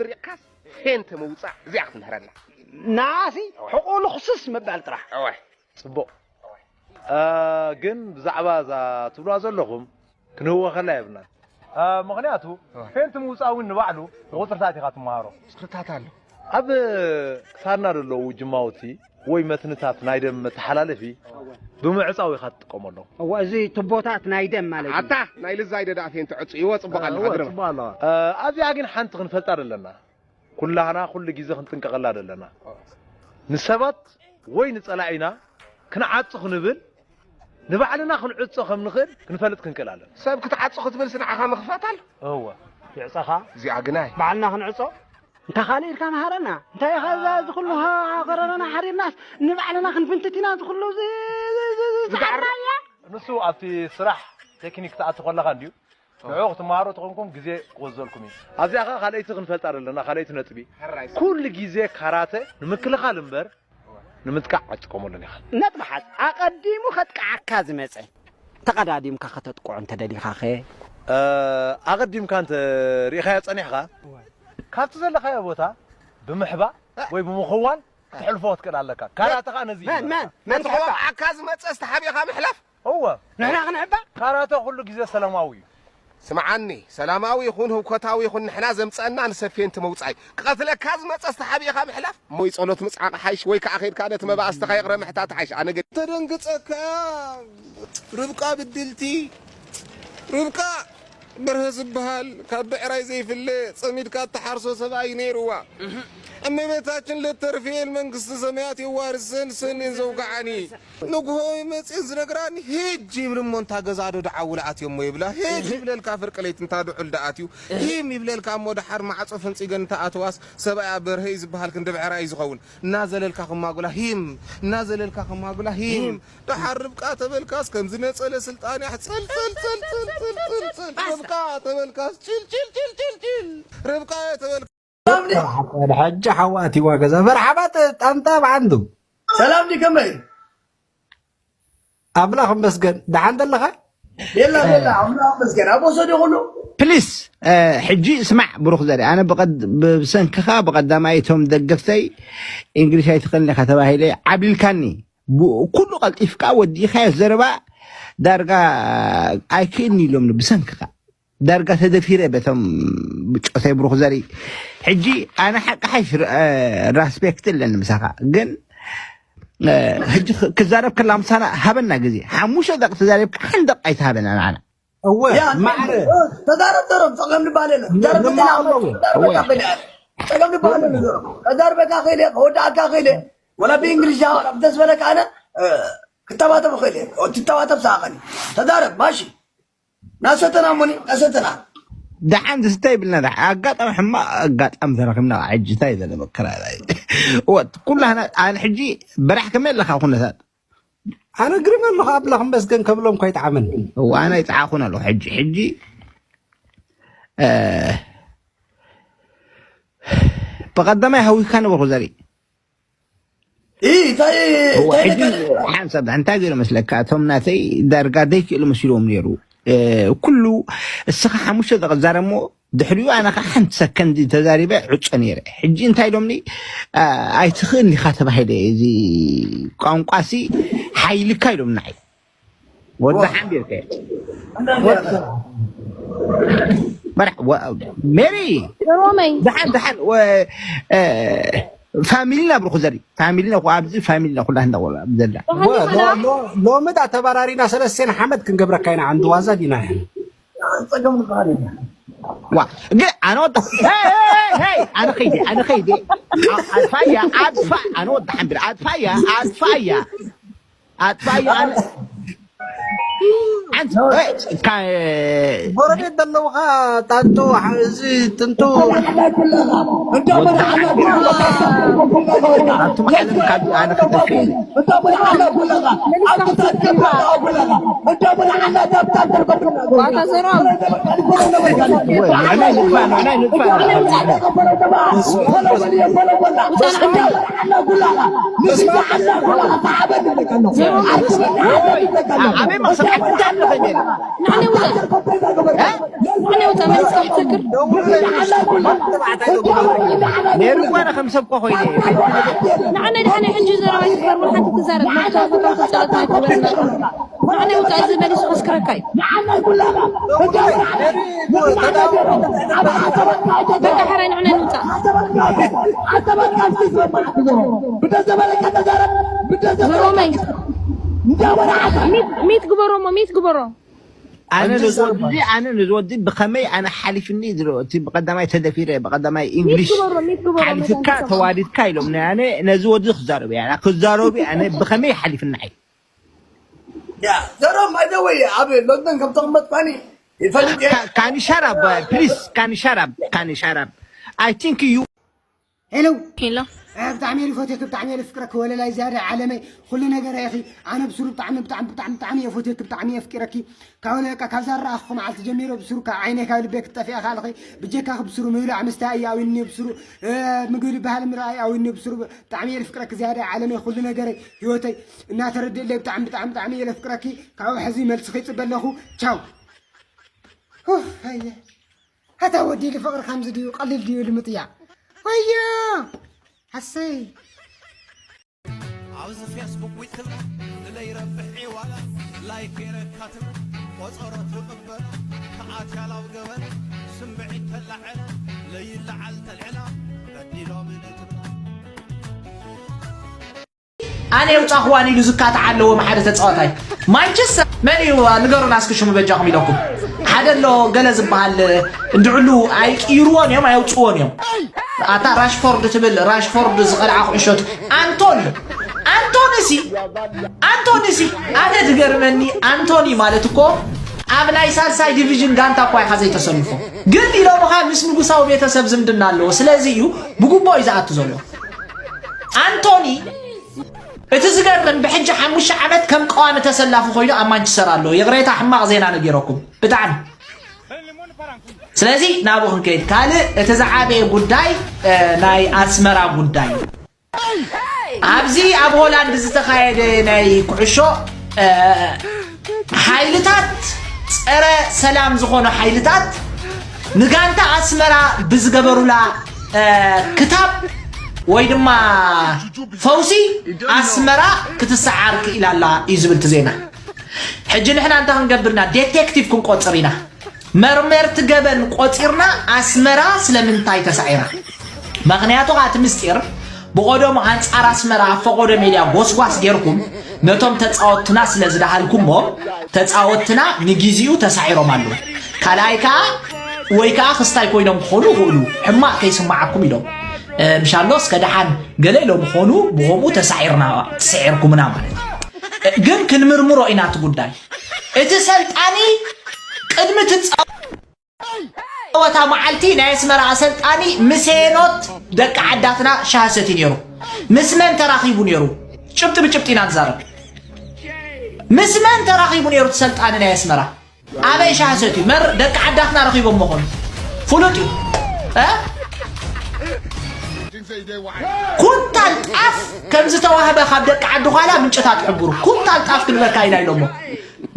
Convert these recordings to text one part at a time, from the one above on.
ዝሪእካስ ፌንት ምውፃእ እዚኣ ክትምህረና። ንዓሲ ሕቁኡ ልኽስስ ምባል ጥራሕ። እወ። ፅቡቕ። እ፣ ግን ብዛዕባ እዛ ትብልዋ ዘለኹም ክንህወኸላ የብልናን። እ፣ ምኽንያቱ ፌንት ምውፃእ እውን ንባዕሉ ብቑፅርታት ኢኻ ትመሃሮ። ስርታት ኣሎ። ኣብ ክሳድና ዘለዉ ጅማውቲ ወይ መትንታት ናይ ደም መተሓላለፊ ብምዕፃው ኢኻ ትጥቀመሎም። እወ፣ እዚ ቱቦታት ናይ ደም ማለት እዩ። ኣታ ናይ ልዛይ ደዳ ፌንት ዕፁ ይወ ፅቡቕ ኣለኻ እወ፣ ግርም። ፅቡቕ ኣለዋ። እ፣ ኣብዚኣ ግን ሓንቲ ክንፈልጣ ደለና። ኩላህና ኩሉ ግዜ ክንጥንቀቐላ ደለና። ንሰባት ወይ ንጸላኢና ክንዓጹ ክንብል ንባዕልና ክንዕጾ ከም ንኽእል ክንፈልጥ ክንክእል ኣለና። ሰብ ክትዓጹ ክትብል ስንዓኻ ምኽፋት ኣሎ። እወ ይዕጸኻ እዚኣ ግናይ ባዕልና ክንዕጾ እንተ ካልእ ኢልካ መሃረና እንታይ ኢኻ እዛ እዚ ኩሉ ሃ- ሃገረና ሓሪርናስ ንባዕልና ክንፍንትት ኢና እዚ ኩሉ እዚ- እዚ- እዚ- እዚ- ዝዓራያ ንሱ ኣብቲ ስራሕ ቴክኒክ ትኣቱ ከለኻ እንድዩ ንዑ ክትመሃሮ ተኾንኩም ግዜ ክወዘልኩም እዩ። ኣብዚኣ ኸዓ ካልኣይቲ ክንፈልጣ ዘለና ካልኣይቲ ነጥቢ ኩሉ ግዜ ካራተ ንምክልኻል እምበር ንምጥቃዕ ኣይትጥቀመሉን ኢኻ። ነጥቢ ሓዝ ኣቐዲሙ ከጥቅዓካ ዝመጸ ተቐዳዲምካ ከተጥቅዖ እንተደሊኻኸ? ኣቐዲምካ እንተ ርኢኻዮ ጸኒሕካ ካብቲ ዘለኻዮ ቦታ ብምሕባእ ወይ ብምኽዋል ክትሕልፎ ክትክእል ኣለካ። ካራተ ኸዓ ነዚ እዩ መን መን መን ነቲ ክሕባእ? ክወቕዓካ ዝመጸስ ተሓቢእኻ ምሕላፍ። እወ ንሕና ክንሕባእ? ካራተ ኩሉ ግዜ ሰላማዊ እዩ። ስምዓኒ ሰላማዊ ይኹን ህውከታዊ ይኹን ንሕና ዘምጸአና ንሰፌንቲ ምውጻይ ክቐትለካ ዝመጸስ ተሓቢእኻ ምሕላፍ እሞ ጸሎት ምጽዓቕ ሓይሽ ወይ ከዓ ኸይድካ ነቲ መባእስትኻ ይቕረ ምሕታት ሓይሽ ኣነ ገ ተደንግጸካ ርብቃ ብድልቲ ርብቃ በርሀ ዝበሃል ካብ ብዕራይ ዘይፍለ ጸሚድካ እትሓርሶ ሰብኣይ ነይርዋ። እመቤታችን ለተርፍኤል መንግስተ ሰማያት የዋርሰን ሰኔን ዘውግዓኒ። ንግሆ መጽኤን ዝነግራኒ ሄጅ ይብል እሞ እንታ ገዛ ዶ ደዓውለ ኣትዮ እሞ ይብላ ሄጅ ይብለልካ ፍርቂ ለይቲ እንታ ድዑል ደኣትዩ ሂም ይብለልካ እሞ ደሓር ማዕጾ ፈንጺገን እንታ ኣተዋስ ሰብኣያ በርሀ እዩ ዝበሃል ክንዲ ብዕራይ እዩ ዝኸውን እናዘለልካ ክማጉላ ሂም እናዘለልካ ክማጉላ ሂም ደሓር ርብቃ ተበልካስ ከምዚ ነጸለ ስልጣን ያሕ ጽልጽልጽልጽልጽልጽል ርብቃ ተበልካስ ጭልጭልጭልጭልጭል ርብቃ ተበልካ ሕጂ ሓዋ ኣቲዋ ገዛ መርሓባ ጠምጣም ዓንዱ ሰላም ዲ ከመይ ኣምላኽ መስገን ደሓን ዘለኻ የላ የላ ኣምላኽ መስገን ኣብ ወሰዶ ኩሉ ፕሊስ ሕጂ ስማዕ ብሩክ ዘርኢ ኣነ ብሰንክኻ ብቐዳማይ እቶም ደገፍተይ እንግሊሽ ኣይትኽእልን ኢኻ ተባሂለ ዓብሊልካኒ ኩሉ ቀልጢፍካ ወዲእኻዮ ዘረባ ዳርጋ ኣይክእልን ኢሎም ብሰንክኻ ዳርጋ ተደፊረ በቶም ብጮተይ ብሩክ ዘርኢ ሕጂ ኣነ ሓቂ ሓይሽ ራስፔክት ኣለኒ ምሳኻ ግን ሕጂ ክዛረብ ከላ ምሳና ሃበና ግዜ ሓሙሽተ ደቂ ተዛሪብካ ሓንቲ ደቂ ኣይትሃበና ንዓና እወ ማዕረ ተዛረብ ዘሮም ፀገም ንባል የለን ፀገም ንባል የለን ዘሮም ተዛርበካ ክእል ከወዳእካ ክእል ወላ ብእንግሊዝ ጃዋር ኣብ ደስ በለካ ኣነ ክተባተብ ክእል ትተባተብ ሰኣኸኒ ተዛረብ ማሺ ናሰተና ሞኒ ናሰተና ደሓን ዝስተ ይብልና ደሓ ኣጋጣሚ ሕማቕ ኣጋጣሚ ተረኺብና ሕጂ እንታይ ዘለ መከራ ወት ኩላህና ኣነ ሕጂ በራሕ ከመይ ኣለካ ኩነታት ኣነ ግርም ኣለኹ ኣምላኽ መስገን ከብሎም ኮይጥዓመኒ ኣነ ይጥዓኹን ኣለኹ ሕጂ ሕጂ ብቐዳማይ ሃዊካ ነበርኩ ዘርኢ እንታይ እንታይ ሕጂ ሓንሳብ እንታይ ገይሩ መስለካ እቶም ናተይ ዳርጋ ደይክእሉ መሲልዎም ነይሩ ኩሉ እስኻ ሓሙሽተ ደቂ ዛረሞ ድሕሪኡ ኣነ ከዓ ሓንቲ ሰከንድ ተዛሪበ ዕጾ ነይረ ሕጂ እንታይ ኢሎምኒ ኣይትኽእል ኢኻ ተባሂለ እዚ ቋንቋሲ ሓይልካ ኢሎም ንዓይ ወዲ ሓንቢርከ መራ ሜሪ ሮመይ ደሓን ደሓን ፋሚሊና ብርኹ ዘሪ ፋሚሊና ኣብዚ ፋሚሊና ኩላ እንዳ ዘላ ሎሚ ዳ ተባራሪና ሰለስቴን ሓመድ ክንገብረካ ኢና ዓንዲ ዋዛ ዲና ዋ ግን ኣነ ወጣ ኣነ ኸይደ ኣነ ኸይደ ኣጥፋያ ኣጥፋ ኣነ ወጣ ሓንቢር ኣጥፋያ ኣጥፋያ ኣጥፋያ ኣነ ጎረቤት ዘለውኻ ጣንጡ እዚ ጥንጡ ኣቱም ዓለም ካብ ኣነ ክጠፍእ እንታይ ኣለኸ ሜሪ? ንዓና ይውፃእ። እ? ንዓና ይውፃእ፣ መሊስካ ክትሰክር። ነይሩ እኮ ኣነ ከም ሰብ እኮ ኮይነ እየ። ንዓና ድሓን ሕጂ ዘረባ ይግበር፣ ወላ ሓንቲ ትዛረብ። መብትኻ ከም ትዛረብ ኣይኮነን። ንዓና ይውፃእ፣ እዚ መሊሱ ከስክረካ እዩ። በቃ ሕራይ ንዓና ንውፃእ። ብደዘበለ ከተዛረብ ብደዘበለ ዞሮመይ። ሚት፣ ሚት ግበሮ እሞ፣ ሚት ግበሮ። ኣነ ነዚ ወዲ፣ ኣነ ነዚ ወዲ ብኸመይ ኣነ ሓሊፍኒ ዝሮ-፣ እቲ ብቐዳማይ ተደፊረ፣ ብቐዳማይ ሚት እንግሊሽ ግበሮ፣ ሚት ግበሮ። ሓሊፍካ መታን ተዋዲድካ ኢሎም። ኣነ ነዚ ወዲ ክዛረብ እየ። ኣነ ክዛረብ እየ። ኣነ ብኸመይ ሓሊፍና እዩ? ያ፣ ዘሮ፣ by the way፣ ኣብ ሎንደን ከም ተቐመጥኳኒ ይፈልጥ እየ። ካ-፣ ካን ዩ ሻት ኣፕ፣ ፕሊዝ፣ ካን ዩ ሻት ኣፕ፣ ካን ዩ ሻት ኣፕ። I think you ሄሎ። ሄሎ። እ፣ ብጣዕሚ እየ ዝፈትየኪ፣ ብጣዕሚ እየ ዝፍቅረኪ፣ ወለላይ ዝያዳ ዓለመይ፣ ኩሉ ነገረይ ኢኺ። ኣነ ብስሩ ብጣዕሚ፣ ብጣዕሚ፣ ብጣዕሚ፣ ብጣዕሚ እየ ፈትየኪ፣ ብጣዕሚ እየ ኣፍቂረኪ። ካብ ወለ በቃ ካብዛ ዝረኣኹ መዓልቲ ጀሚረ ብስሩ ካብ ዓይነይ ካብ ልበይ ክትጠፍኢ ኢኻ ኣለኺ። ብጀካኺ ብስሩ ምብላዕ ምስታይ እዩ ኣዊኒ ብስሩ፣ እ፣ ምግቢ ዝበሃል ምርኣይ ኣዊኒ ብስሩ። ብጣዕሚ እየ ዝፍቅረኪ ዝያዳ ዓለመይ፣ ኩሉ ነገረይ፣ ህይወተይ። እናተረድእለይ ብጣዕሚ፣ ብጣዕሚ፣ ብጣዕሚ እየ ዘፍቅረኪ። ካብኡ ሕዚ መልስኺ ይፅበ ኣለኹ። ቻው። ኡፍ፣ ኣየ። ኣታ ወዲ ኢሉ ፍቕሪ ከምዚ ድዩ? ቀሊል ድዩ ኢሉ ምጥያቕ? ወዮ! ኣሰይ! ኣብዚ ፌስቡክ ዊትለ ንለይረብሕ ዒዋላ ላይክ ገይረካ ትብል ቆጸሮ ትቕበላ ተኣትያ ላብ ገበላ ስምዒት ተላዕላ ለይለዓል ተልዕላ በዲሎምኒ ትብላ። ኣነ የውጻኽዋን ኢሉ ዝካታዕ ኣለዎም ሓደ ተጻዋታይ ማንቸስተር። መን እዩ ንገሩና እስኪ ሽሙ በጃኹም ኢለኩም። ሓደ ኣሎ ገለ ዝበሃል እንድዕሉ ኣይቅይርዎን እዮም፣ ኣየውጽዎን እዮም። ኣታ ራሽፎርድ ትብል፣ ራሽፎርድ ዝቐልዓ ኩዕሾ ት-፣ ኣንቶን፣ ኣንቶኒ ሲ፣ ኣንቶኒ ሲ፣ ኣነ ዝገርመኒ ኣንቶኒ ማለት እኮ ኣብ ናይ ሳልሳይ ዲቪዥን ጋንታ እኳ ኢኻ ዘይተሰልፎ። ግን ኢሎምኻ ምስ ንጉሳዊ ቤተሰብ ዝምድና ኣለዎ። ስለዚ እዩ ብጉቦ እዩ ዝኣቱ ዘሎ። ኣንቶኒ፣ እቲ ዝገርም ብሕጂ ሓሙሽተ ዓመት ከም ቀዋሚ ተሰላፊ ኮይኑ ኣብ ማንቸስተር ኣሎ። ይቕሬታ ሕማቕ ዜና ነጊረኩም። ብጣዕሚ። ስለዚ ናብኡ ክንከይድ። ካልእ እቲ ዝዓበየ ጉዳይ፣ እ፣ ናይ ኣስመራ ጉዳይ እዩ። ኣብዚ ኣብ ሆላንድ ዝተኻየደ ናይ ኩዕሾ፣ እ፣ ሓይልታት ጸረ ሰላም ዝኾኑ ሓይልታት ንጋንታ ኣስመራ ብዝገበሩላ፣ እ፣ ክታብ ወይ ድማ ፈውሲ ኣስመራ ክትሰዓር ክኢላ ኣላ እዩ ዝብል እቲ ዜና። ሕጂ ንሕና እንታይ ክንገብር ኢና? ዴቴክቲቭ ክንቆጽር ኢና። መርመርቲ ገበን ቆጺርና ኣስመራ ስለምንታይ ተሳዒራ? ምኽንያቱ ከኣ እቲ ምስጢር ብቐደሙ ኣንጻር ኣስመራ ኣብ ፈቐዶ ሜድያ ጎስጓስ ጌርኩም ነቶም ተጻወትና ስለ ዝደሃልኩሞ ተጻወትና ንግዜኡ ተሳዒሮም ኣለዉ። ካልኣይ ከኣ ወይ ከኣ ክስታይ ኮይኖም ክኾኑ ይኽእሉ፣ ሕማቕ ከይስምዓኩም ኢሎም። እ፣ ምሻሎ እስከ ደሓን ገለ ኢሎም ምኾኑ ብኸምኡ ተሳዒርና፣ ተሳዒርኩምና ማለት እዩ። እ፣ ግን ክንምርምሮ ኢና እቲ ጉዳይ። እቲ ሰልጣኒ ቅድሚ እቲ ጸወታ መዓልቲ ናይ ኣስመራ ኣሰልጣኒ ምስ ሄኖት ደቂ ዓዳትና ሻሂ ሰትዩ ነይሩ። ምስ መን ተራኺቡ ነይሩ? ጭብጢ ብጭብጢ ኢና ንዛረብ። ምስ መን ተራኺቡ ነይሩ እቲ ሰልጣኒ ናይ ኣስመራ? ኣበይ ሻሂ ሰትዩ? መር ደቂ ዓዳትና ረኺቦም መኾኑ ፍሉጥ እዩ። እ? ኩንታል ጣፍ ከም ዝተዋህበ ካብ ደቂ ዓዲ ኋላ ምንጭታት ሕብሩ። ኩንታል ጣፍ ክንበካ ኢና ኢሎሞ።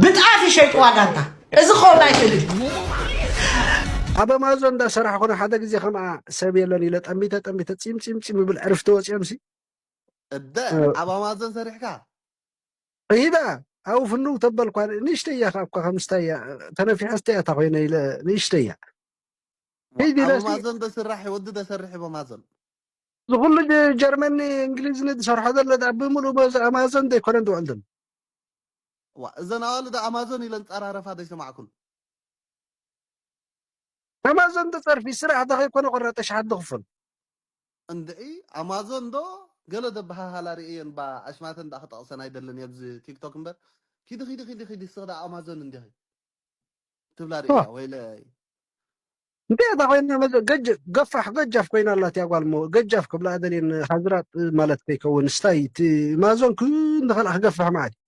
ብጣፍ ይሸይጥዋ ጋንታ። እዚ ክኸውን ኣይክእልን። ኣብ ኣማዞን እንዳሰራሕኹ ሓደ ግዜ ከምኣ ሰብ የለን ኢለ ጠሚተ ጠሚተ ፂም ፂም ፂም ይብል ዕርፍቲ ወፂኦምሲ። እደ እ። ኣብ ኣማዞን ሰሪሕካ? ሂዳ ኣብኡ ፍንው ተበል እኳ ንእሽተይ እያ፣ ካብ እኳ ከምስታይ እያ ተነፊሐ፣ ስተይ እያ እታ ኮይነ ኢለ ንእሽተይ እያ። ዋ፣ ከይዲ ኣብ ኢለ እስቲ ኣማዞን ደስራሕ ወዲ ደሰርሕ ኣብ ኣማዞን። ዝኹሉ ጀ-፣ ጀርመን እንግሊዝ ንዝሰርሖ ዘሎ ዳ ብምሉእ በዚ ኣማዞን ዘይኮነን ዝውዕል ዘሎ። ዋ፣ እዘን ኣዋልድ ኣማዞን ኢለን ጸራረፋ ዘይሰማዕኩን። ኣማዞን ተጸርፊ ስራሕ ዶ ከይኮነ ቆራጠ ሸሓት ዝኽፈል? እንድዒ ኣማዞን ዶ ገለ ደበሃሃላ ርእየን ባ ኣሽማተን ዳ ክጠቕሰን ኣይደልን ኣብዚ ቲክቶክ እምበር። ኪዲ፣ ኪዲ፣ ኪዲ፣ ኪዲ፣ እስኺ ዳ ኣማዞን እንዲኺ ትብላ ኦ። ርእያ፣ ወይለይ። እንታይ እታ ኮይና መዘ-፣ ገጅ-፣ ገፋሕ ገጃፍ ኮይና ኣላት እያ ጓል እሞ፣ ገጃፍ ክብላ ደልየን ሃዝራጥ ማለት ከይከውን፣ ስታይ እቲ ማዞን ክንዲ ካልኣ ክገፍሕ ማለት እዩ።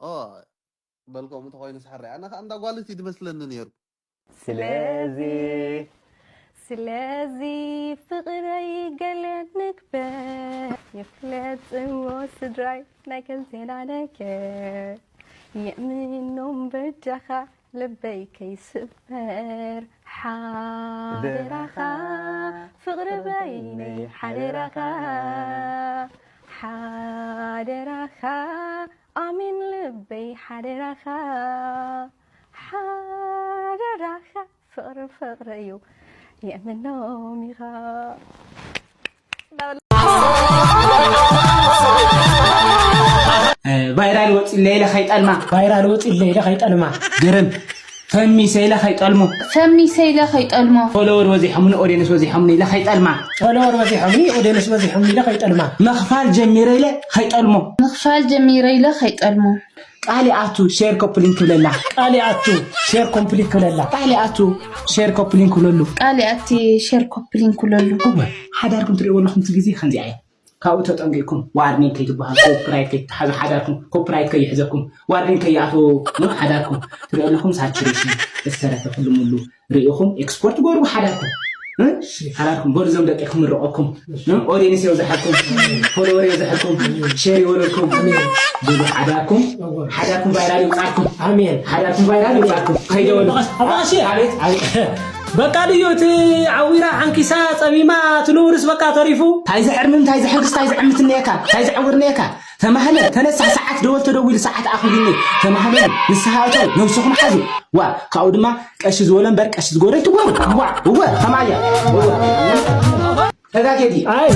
ኦ፣ በልኮም እንተኾይኑ ስሕራይ። ኣነ ኸኣ እንዳ ጓልት እዩ ዝመስለኒ ነይሩ። ስለዚ ስለዚ ፍቕረይ ገለ ንግበር፣ የፍለ ጽዎ ስድራይ ናይ ከምዜና ነገር የእምኖም በጃኻ ልበይ ከይስበር ሓደራኻ ፍቕሪ በይነይ ሓደራኻ ሓደራኻ ኣሜን ልበይ ሓደራኻ ሓደራኻ ፍቕሪ ፍቕሪ እዩ የእምኖም ኢኻ ቫይራል ወፂ ለይለ ከይጠልማ ቫይራል ወፂ ለይለ ከይጠልማ ግርም ፈሚሰ ኢለ ከይጠልሞ ፈሚሰ ኢለ ከይጠልሞ ፎሎወር ወዚሖምኒ ኦድየንስ ወዚሖምኒ ኢለ ከይጠልማ ፎሎወር ወዚሖምኒ ኦድየንስ ወዚሖምኒ ኢለ ከይጠልማ ምኽፋል ጀሚረ ኢለ ከይጠልሞ ምኽፋል ጀሚረ ኢለ ከይጠልሞ ቃል ይኣቱ share copy link ክብለላ ቃል ይኣቱ share copy link ክብለላ ቃል ይኣቱ share copy link ክብለሉ ቃል ይኣቲ share copy link ክብለሉ እወ ሓዳርኩም ትሪእዎ ኣለኹም እቲ ግዜ ከምዚኣ እያ ካብኡ ተጠንቂቕኩም warning ከይትበሃሉ copyright ከይትተሓዙ ሓዳርኩም copyright ከይሕዘኩም warning ከይኣትዎ ሓዳርኩም ትሪኦ ኣለኹም saturation ዝተረፈ ኩሉ ሙሉ ርኢኹም export ግበርዎ ሓዳርኩም ሓዳርኩም በሉ እዞም ደቂ ክምርቐኩም audience የብዝሓልኩም follower የብዝሓልኩም share ይበለልኩም ብሉ ሓዳርኩም ሓዳርኩም viral ይውፃልኩም ኣሜን ሓዳርኩም viral ይውፃልኩም ከይደበሉ ኣባሽ ኣቤት ኣቤት በቃ ድዩ እቲ ዓዊራ ሓንኪሳ ፀሚማ እቲ ንውርስ በቃ ተሪፉ እንታይ ዝሕርምም እንታይ ዝሕንክስ እንታይ ዝዕምት እኒአካ እንታይ ዝዕውር እኒአካ ተማህለ ተነሳሕ ሰዓት ደወል ተደዊሉ ሰዓት ኣኺሉኒ ተማህለ ንስኻ እተው ነብስኹም ሓዙ ዋ ካብኡ ድማ ቀሺ ዝበሎ እምበር ቀሺ ዝጎረ ኣይትጎሩ ዋ እወ ከማያ ተጋጌዲ ኣይ